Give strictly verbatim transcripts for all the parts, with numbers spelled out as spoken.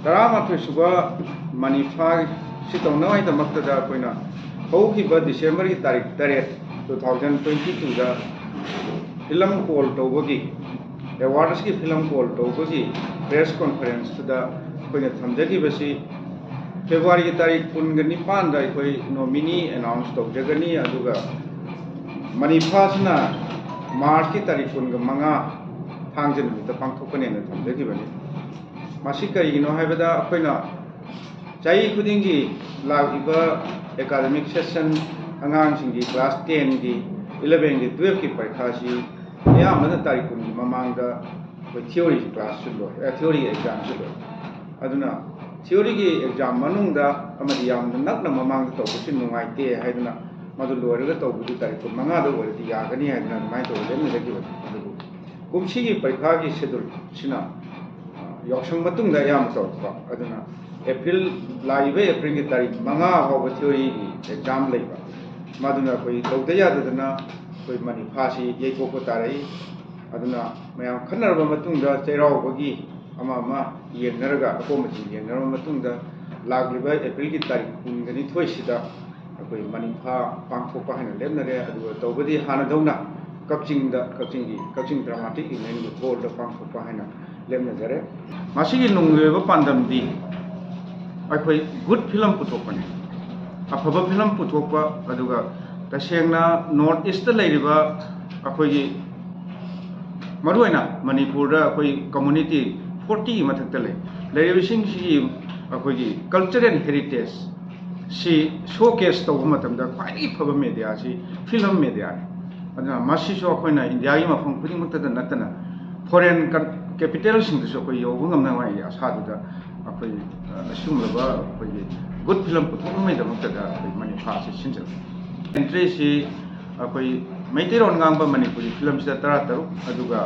ꯇꯔꯥꯃꯥꯊꯣꯏ ꯁꯨꯕ ꯃꯅꯤꯐꯥ ꯁꯤ ꯇꯧꯅꯉꯥꯏꯗꯃꯛꯇꯗ ꯑꯩꯈꯣꯏꯅ ꯍꯧꯈꯤꯕ ꯗꯤꯁꯦꯝꯕꯔꯒꯤ ꯇꯥꯔꯤꯛ ꯇꯔꯦꯠ, two thousand twenty two ꯗ ꯐꯤꯂꯝ ꯀꯣꯜ ꯇꯧꯕꯒꯤ, ꯑꯦꯋꯥꯔꯗꯁꯀꯤ ꯐꯤꯂꯝ ꯀꯣꯜ ꯇꯧꯕꯒꯤ ꯄ꯭ꯔꯦꯁ ꯀꯣꯟꯐꯔꯦꯟꯁꯇꯨꯗ ꯑꯩꯈꯣꯏꯅ ꯊꯝꯖꯈꯤꯕꯁꯤ, ꯐꯦꯕ꯭ꯔꯨꯋꯥꯔꯤꯒꯤ ꯇꯥꯔꯤꯛ ꯀꯨꯟꯒ ꯅꯤꯄꯥꯟꯗ ꯑꯩꯈꯣꯏ ꯅꯣꯃꯤꯅꯤ ꯑꯦꯅꯥꯎꯟꯁ ꯇꯧꯖꯒꯅꯤ, ꯑꯗꯨꯒ ꯃꯅꯤꯐꯥꯁꯤꯅ ꯃꯥꯔꯆꯀꯤ ꯇꯥꯔꯤꯛ ꯀꯨꯟꯒ ꯃꯉꯥ, ꯊꯥꯡꯖ ꯅꯨꯃꯤꯠꯇ ꯄꯥꯡꯊꯣꯛꯀꯅꯦꯅ ꯊꯝꯖꯈꯤꯕꯅꯤ꯫ ꯃꯁꯤ ꯀꯔꯤꯒꯤꯅꯣ ꯍꯥꯏꯕꯗ, ꯑꯩꯈꯣꯏꯅ ꯆꯍꯤ ꯈꯨꯗꯤꯡꯒꯤ ꯂꯥꯛꯂꯤꯕ ꯑꯦꯀꯥꯗꯃꯤꯛ ꯁꯦꯁꯟ, ꯑꯉꯥꯡꯁꯤꯡꯒꯤ ꯀ꯭ꯂꯥꯁ ꯇꯦꯟꯒꯤ, ꯏꯂꯚꯦꯟꯒꯤ, ꯇꯨꯌꯦꯜꯐꯀꯤ ꯄꯔꯤꯈꯥꯁꯤ ꯑꯌꯥꯝꯕꯅ ꯇꯥꯔꯤꯛ ꯀꯨꯟꯒꯤ ꯃꯃꯥꯡꯗ ꯑꯩꯈꯣꯏ ꯊꯤꯑꯣꯔꯤ ꯀ꯭ꯂꯥꯁꯁꯨ ꯂꯣꯏ, ꯑ, ꯊꯤꯑꯣꯔꯤ ꯑꯦꯛꯖꯥꯝꯁꯨ ꯂꯣꯏ꯫ ꯑꯗꯨꯅ ꯊꯤꯑꯣꯔꯤꯒꯤ ꯑꯦꯛꯖꯥꯝ ꯃꯅꯨꯡꯗ ꯑꯃꯗꯤ ꯌꯥꯝꯅ ꯅꯛꯅ ꯃꯃꯥꯡꯗ ꯇꯧꯕꯁꯤ ꯅꯨꯡꯉꯥꯏꯇꯦ ꯍꯥꯏꯗꯨꯅ, ꯃꯗꯨ ꯂꯣꯏꯔꯒ ꯇꯧꯕꯗꯨ ꯇꯥꯔꯤꯛ ꯀꯨꯟꯃꯉꯥꯗ ꯑꯣꯏꯔꯗꯤ ꯌꯥꯒꯅꯤ ꯍꯥꯏꯗꯅ ꯑꯗꯨꯃꯥꯏꯅ ꯇꯧꯔꯒ ꯂꯦꯞꯅꯖꯈꯤꯕꯅꯤ꯫ ꯑꯗꯨꯕꯨ ꯀꯨꯝꯁꯤꯒꯤ ꯄꯔꯤꯈꯥꯒꯤ ꯁꯦꯗꯨꯜꯁꯤꯅ, ꯑ, ꯌꯥꯎꯁꯪ ꯃꯇꯨꯡꯗ ꯑꯌꯥꯝꯕ ꯇꯧꯔꯛꯄ꯫ ꯑꯗꯨꯅ ꯑꯦꯄ꯭ꯔꯤꯜ, ꯂꯥꯛꯂꯤꯕ ꯑꯦꯄ꯭ꯔꯤꯜꯒꯤ ꯇꯥꯔꯤꯛ ꯃꯉꯥ ꯐꯥꯎꯕ ꯊꯤꯑꯣꯔꯤꯒꯤ ꯑꯦꯛꯖꯥꯝ ꯂꯩꯕ꯫ ꯃꯗꯨꯅ ꯑꯩꯈꯣꯏ ꯇꯧꯗ ꯌꯥꯗꯗꯅ ꯑꯩꯈꯣꯏ ꯃꯅꯤꯐꯥꯁꯤ ꯌꯩꯊꯣꯛꯄ ꯇꯥꯔꯛꯏ꯫ ꯑꯗꯨꯅ ꯃꯌꯥꯝ ꯈꯟꯅꯔꯕ ꯃꯇꯨꯡꯗ, ꯆꯩꯔꯥꯎꯕꯒꯤ ꯑꯃ ꯑꯃ ꯌꯦꯡꯅꯔꯒ, ꯑꯄꯣꯝꯕꯁꯤꯡ ꯌꯦꯡꯅꯔꯕ ꯃꯇꯨꯡꯗ, ꯂꯥꯛꯂꯤꯕ ꯑꯦꯄ꯭ꯔꯤꯜꯒꯤ ꯇꯥꯔꯤꯛ ꯀꯨꯟꯒ ꯅꯤꯊꯣꯏꯁꯤꯗ ꯑꯩꯈꯣꯏ ꯃꯅꯤꯐꯥ ꯄꯥꯡꯊꯣꯛꯄ ꯍꯥꯏꯅ ꯂꯦꯞꯅꯔꯦ꯫ ꯑꯗꯨꯒ ꯇꯧꯕꯗꯤ ꯍꯥꯟꯅꯗꯧꯅ ꯀꯛꯆꯤꯡꯗ, ꯀꯛꯆꯤꯡꯒꯤ, ꯀꯛꯆꯤꯡ ꯗ꯭ꯔꯃꯥꯇꯤꯛ ꯌꯨꯅꯤꯌꯟꯒꯤ ꯍꯣꯜꯗ ꯄꯥꯡꯊꯣꯛꯄ ꯍꯥꯏꯅ ꯂꯦꯞꯅꯖꯔꯦ꯫ ꯃꯁꯤꯒꯤ ꯅꯨꯡꯒꯤ ꯑꯣꯏꯕ ꯄꯥꯟꯗꯝꯗꯤ ꯑꯩꯈꯣꯏ ꯒꯨꯗ ꯐꯤꯂꯝ ꯄꯨꯊꯣꯛꯄꯅꯤ꯫ ꯑꯐꯕ ꯐꯤꯂꯝ ꯄꯨꯊꯣꯛꯄ, ꯑꯗꯨꯒ ꯇꯁꯦꯡꯅ ꯅꯣꯔꯠ ꯏꯁꯇ ꯂꯩꯔꯤꯕ ꯑꯩꯈꯣꯏꯒꯤ, ꯃꯔꯨꯑꯣꯏꯅ ꯃꯅꯤꯄꯨꯔꯗ ꯑꯩꯈꯣꯏ ꯀꯝꯃꯨꯅꯤꯇꯤ ꯐꯣꯔꯇꯤꯒꯤ ꯃꯊꯛꯇ ꯂꯩ꯫ ꯂꯩꯔꯤꯕꯁꯤꯡꯁꯤꯒꯤ ꯑꯩꯈꯣꯏꯒꯤ ꯀꯜꯆꯔꯦꯜ ꯍꯦꯔꯤꯇꯦꯖ ꯁꯤ ꯁꯣ ꯀꯦꯁ ꯇꯧꯕ ꯃꯇꯝꯗ ꯈ꯭ꯋꯥꯏꯗꯒꯤ ꯐꯕ ꯃꯦꯗꯤꯌꯥꯁꯤ ꯐꯤꯂꯝ ꯃꯦꯗꯤꯌꯥꯅꯤ꯫ ꯑꯗꯨꯅ ꯃꯁꯤꯁꯨ ꯑꯩꯈꯣꯏꯅ ꯏꯟꯗꯤꯌꯥꯒꯤ ꯃꯐꯝ ꯈꯨꯗꯤꯡꯃꯛꯇꯗ ꯅꯠꯇꯅ ꯐꯣꯔꯦꯟ ꯀꯦꯄꯤꯇꯦꯜꯁꯤꯡꯗꯁꯨ ꯑꯩꯈꯣꯏ ꯌꯧꯕ ꯉꯝꯅꯉꯥꯏꯒꯤ ꯑꯁꯥꯗꯨꯗ ꯑꯩꯈꯣꯏ, ꯑ, ꯑꯁꯤꯒꯨꯝꯂꯕ ꯑꯩꯈꯣꯏꯒꯤ ꯒꯨꯗ ꯐꯤꯂꯝ ꯄꯨꯊꯣꯛꯅꯕꯒꯤꯗꯃꯛꯇꯗ ꯑꯩꯈꯣꯏ ꯃꯅꯤꯐꯥꯁꯤ ꯁꯤꯟꯖꯕꯅꯤ꯫ ꯑꯦꯟꯇ꯭ꯔꯤꯁꯤ ꯑꯩꯈꯣꯏ ꯃꯩꯇꯩꯂꯣꯟ ꯉꯥꯡꯕ ꯃꯅꯤꯄꯨꯔꯤ ꯐꯤꯂꯝꯁꯤꯗ ꯇꯔꯥꯇꯔꯨꯛ, ꯑꯗꯨꯒ,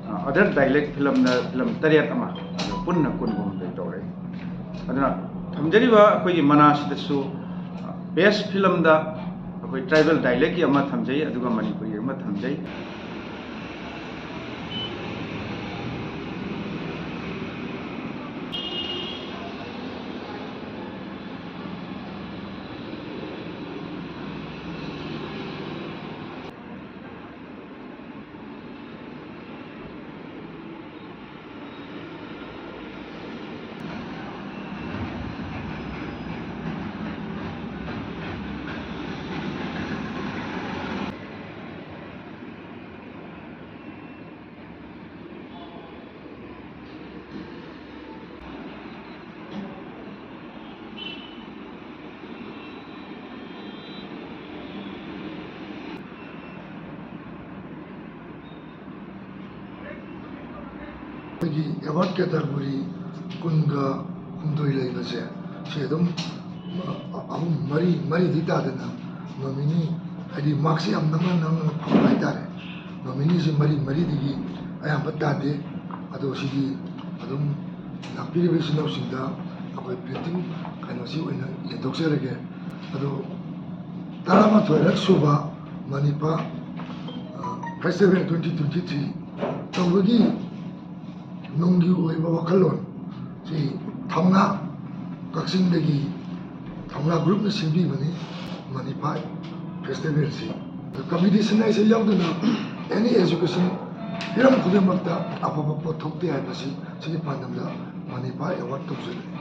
ꯑ, ꯑꯗꯔ ꯗꯥꯏꯂꯦꯛ ꯐꯤꯂꯝꯗ ꯐꯤꯂꯝ ꯇꯔꯦꯠ ꯑꯃ, ꯑꯗꯨ ꯄꯨꯟꯅ ꯀꯨꯟꯍꯨꯝꯗꯣꯏ ꯇꯧꯔꯛꯏ꯫ ꯑꯗꯨꯅ ꯊꯝꯖꯔꯤꯕ ꯑꯩꯈꯣꯏꯒꯤ ꯃꯅꯥꯁꯤꯗꯁꯨ best filmꯗ ꯑꯩꯈꯣꯏ tribal dialectꯀꯤ ꯑꯃ ꯊꯝꯖꯩ, ꯑꯗꯨꯒ ꯃꯅꯤꯄꯨꯔꯤ ꯑꯃ ꯊꯝꯖꯩ꯫ ꯑꯩꯈꯣꯏꯒꯤ award category ꯀꯨꯟꯒ ꯍꯨꯝꯗꯣꯏ ꯂꯩꯕꯁꯦ, ꯁꯤ ꯑꯗꯨꯝ, ꯑ, ꯑꯍꯨꯝ, ꯃꯔꯤ, ꯃꯔꯤꯗꯤ ꯇꯥꯗꯅ nominee, ꯍꯥꯏꯗꯤ markꯁꯦ ꯌꯥꯝ ꯅꯛꯅ ꯅꯛꯅ ꯐꯪꯕ ꯍꯥꯏꯇꯥꯔꯦ꯫ Nomineeꯁꯦ ꯃꯔꯤ, ꯃꯔꯤꯗꯒꯤ ꯑꯌꯥꯝꯕ ꯇꯥꯗꯦ꯫ ꯑꯗꯣ ꯁꯤꯒꯤ ꯑꯗꯨꯝ ꯂꯥꯛꯄꯤꯔꯤꯕ ꯏꯆꯤꯟ ꯏꯅꯥꯎꯁꯤꯡꯗ ꯑꯩꯈꯣꯏ printing ꯀꯩꯅꯣꯁꯤ ꯑꯣꯏꯅ ꯌꯦꯟꯊꯣꯛꯆꯔꯒꯦ꯫ ꯑꯗꯣ ꯇꯔꯥꯃꯥꯊꯣꯏꯔꯛ ꯁꯨꯕ ꯃꯅꯤꯄꯥ, ꯑ, festival twenty twenty three ꯇꯧꯕꯒꯤ ꯅꯨꯡꯒꯤ ꯑꯣꯏꯕ ꯋꯥꯈꯜꯂꯣꯟ ꯁꯤ ꯊꯧꯅꯥ, ꯀꯛꯆꯤꯡꯗꯒꯤ ꯊꯧꯅꯥ groupꯅ ꯁꯤꯟꯕꯤꯕꯅꯤ ꯃꯅꯤꯄꯥ festivalꯁꯤ꯫ Competition ꯍꯥꯏꯁꯦ ꯌꯥꯎꯗꯅ any education ꯍꯤꯔꯝ ꯈꯨꯗꯤꯡꯃꯛꯇ ꯑꯐꯕ ꯄꯣꯠ ꯊꯣꯛꯇꯦ ꯍꯥꯏꯕꯁꯤ ꯁꯤꯒꯤ ꯄꯥꯟꯗꯝꯗ ꯃꯅꯤꯄꯥ award ꯇꯧꯖꯕꯅꯤ꯫